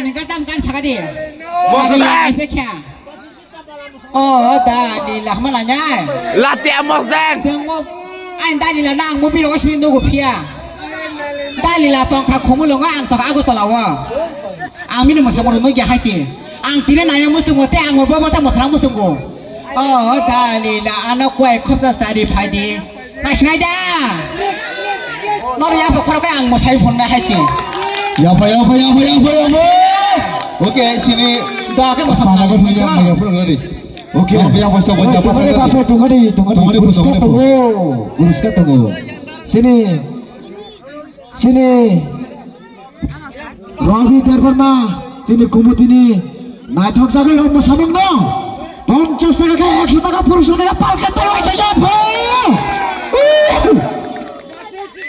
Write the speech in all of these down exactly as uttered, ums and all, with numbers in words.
Ni gadam gan sagadi. Mosodai. Ai pekya. Oh, da ni lah mana nya. Lati amosdeng. Sengmo. Ai da ni lah nang mo biro sini nugu pia. Da ni lah tongkha khumulongo ang tongkha agu tolawo. Ang mini mosa mono nugi haisi. Ang tire naya musungo te ang mo bobo sa mosra musungo. Oh, da ni lah ano kuai khopsa sari phaidi. Naisnai da. Nor ya bokhoro khe ang mosai phunna haisi. Yapa, yapa, yapa, yapa, yapa. Oke, sini. Da khe mosai phunna haisi. Oke. Yapa, yapa, yapa, yapa. Tungadi, tungadi, tungadi. Tungadi, tungadi, tungadi. Puriskar tongo. Puriskar tongo. Sini. Sini. Ravi Debbarma, chini kumutini naithok jagwi o mwsamungno ponchash taka khe ekshoi taka purusrok khe palke tolai se yapho.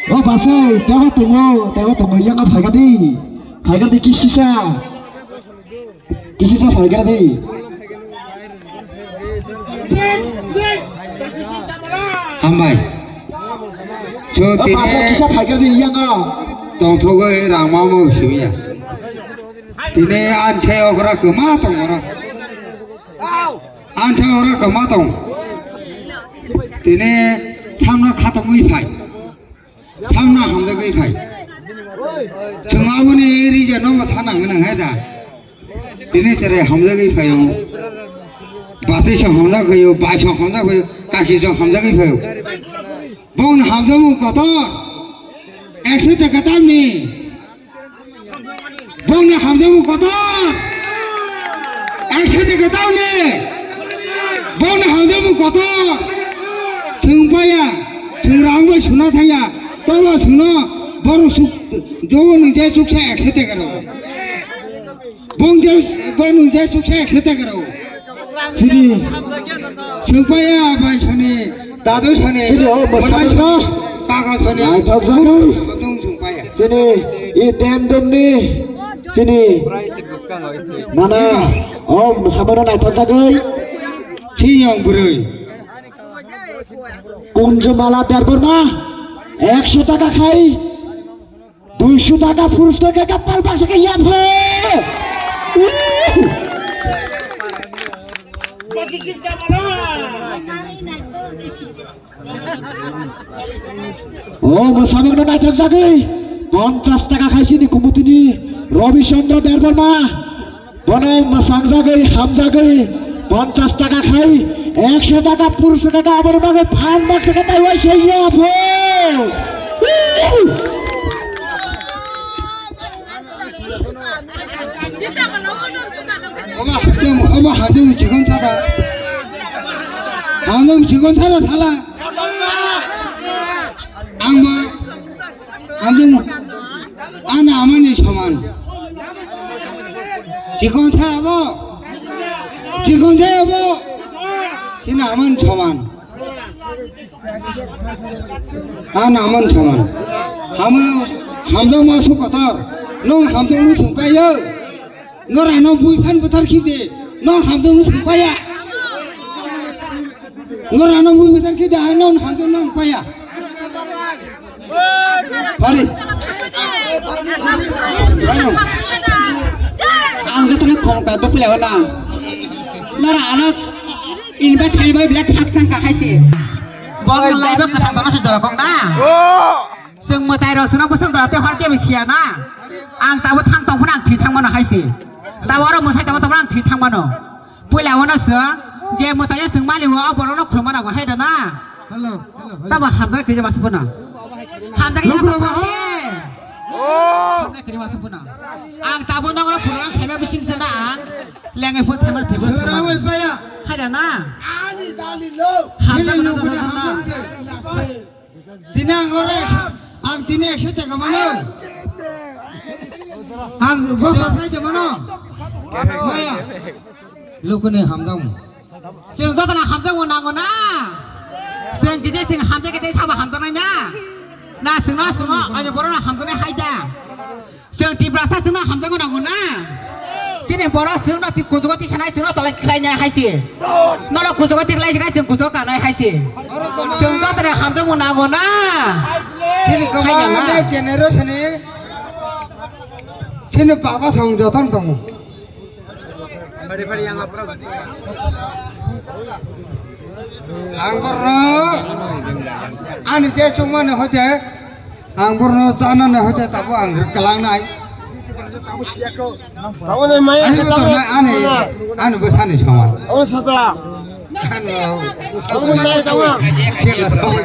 O basai, tebo tongo, tebo tongo, yanga phaikadi, phaikadi kisisa. Kisisa phaikadi. Hambai. Cho tini kisa phaikadi yanga. Tongthogwi rangma mo himya. Tini anchai okra kwma tongora. Anchai okra kwma tong. Tini samno khatongwi phai. Samno hamjagwi phai. Chwng aboni region no thana gwnang hai da. Tini cherai hamjagwi phaio. Bachai se hamjak phaio, bai se hamjak phaio, kaki se hamjagwi phaio. Bongni hamjakmung kotor. Ekshoi taka tamni. Bongni hamjakmung kotor. Ekshoi taka tamni. Bongni hamjakmung kotor. Chwng paya, chwng rang bai suna thangya. Tola suna borok suk, jobo nung jai chuksa ekshoi taka rok. Bong je, bong nung je suksa ekshoi taka rok. Sini. Sukpaya bai soni, dadu soni, sini, oh, bwsai soni, kaka soni. Naithok jagwi. Sini, i tem tem ni. Sini. Nana, oh, samano naithok jagwi. Siyong bwrwi. Kunjumala Debbarma, ekshoi taka khai. Duisho taka purusrok khe kapal baksa khe yapho. O mwsamungno naithok jagwi ponchash taka khaisini kumutini Ravi Chandra Debbarma. Bono mwsangjagwi, hamjagwi, ponchash taka khai, ekshoi taka purusrok khe aboni bagwi phan baksa khe taiwai se yapho. Obo hamjagwi, obo hamjagwi chikon saka. Hamjagwi chikon saka sala. Angbo. Ang, ang amani soman. Chikon sa abo. Chikon sa abo. Sini amani soman. Ang amani soman. Hama, hamdong ma su kotor. Nung hamdong nung sungpai yo. Nora no bui phan buthar khide. Nung hamdong nung sungpai ya. Nora no bui buthar khide. Ang nung hamdong nung pai ya. Pari. Ang jotono khoroksa dopilao na. Nora ano invite khaimani bai black khak sang ka khaisi. Bong live o kwthang doro se doro kok na. Chwng mwtai rok sino bwswk dora tei hor kebo siya na. Ang tabuk thang tong phano ang thwi thang mano hai se. Tabuk oro mwsai tongma tongma ang thwi thang mano. Puila wano se je mwtai ya chwng mani o borok no khuluma nango hai da na. Hello, hello, hello. Tamo hamjak khe masa phano. Hamjak ya. Hamjak khe masa phano. Ang tabuk nang oro program khaima bising sana ang lengai phone thema thema. Hai da na. Ani dali lo. Hamjak na. Tini ang oro ekso, ang tini ekso taka mano. Ang bo pasai de mano. Maya. Lukuni hamdam. Sing joto na hamdam mo nango na. Sing kije sing hamdam kije sabo hamdam na. Na sing na sing o, ani boro na hamdam na hai da. Chwng Tiprasa chwngno hamjakgo nango na? Chini borok chwngno ti kuchugo tisanai chwngno tolai khlainai hai se. Nono kuchugo tikhlai se chwng kuchugo kanai hai se. Chwng jotono hamjakmung nango na? Chini kwbangma generation ni, Chini baba song joton tongo. Ang borno ani je chungmani hoite, ang borno chanani hoite tabo ang rwklangnai. Tabole mai ani botor nai ani, ani bwsani soman. Tabole mai tama. Sela tabole.